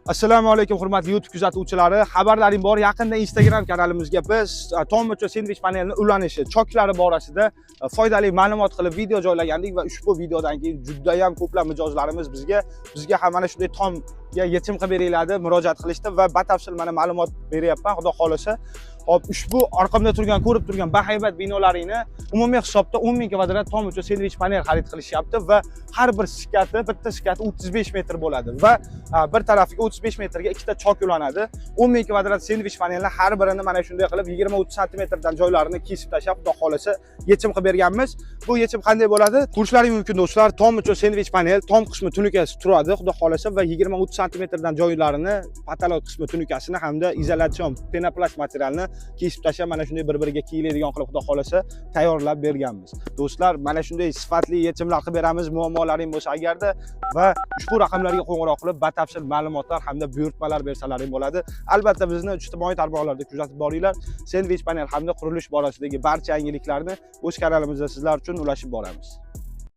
Assalomu alaykum, hurmatli YouTube kuzatuvchilari. Xabarlaring bor, yaqinda Instagram kanalimizga biz tom uchun sendvich panelini ulanishi, choklari borasida foydali ma'lumot qilib video joylagandik va ushbu videodan keyin juda ham ko'plab mijozlarimiz bizga ham mana shunday tomga yechim qilib beringlar deb murojaat qilishdi va batafsil mana ma'lumot beryapman, Xudo xohlasa. Hop, ushbu orqamda turgan, ko'rib turgan bahaybat binolaringni umumiy hisobda 10 ming kvadrat tom uchun sendvich panel xarid qilishyapti va har bir shkati, bitta shkati 35 metr bo'ladi va bir tarafiga 35 metrga ikkita chok ulanadi. 10 ming kvadrat sendvich panelni har birini mana shunday qilib 20-30 santimetrdan joylarini kesib tashlab, Xudo xohlasa, yechim qilib berganmiz. Bu yechim qanday bo'ladi? Ko'rishlaring mumkin, do'stlar, tom uchun sendvich panel, tom qismi tunukasi turadi, Xudo xohlasa, va 20-30 santimetrdan joylarini, потолок qismi tunukasini hamda izolyatsion penoplast materialni kesib tashlab, mana shunday bir-biriga kiyiladigan qilib, Xudo xohlasa, tayyorlab berganmiz. Do'stlar, mana shunday sifatli yechimlar qilib beramiz. Muammolaring bo'lsa agarda va ushbu raqamlarga qo'ng'iroq qilib, batafsil ma'lumotlar hamda buyurtmalar bersalaring bo'ladi. Albatta, bizni ijtimoiy tarmoqlarda kuzatib boringlar. Sendvich panel hamda qurilish borasidagi barcha yangiliklarni o'z kanalimizda sizlar uchun ulashib boramiz.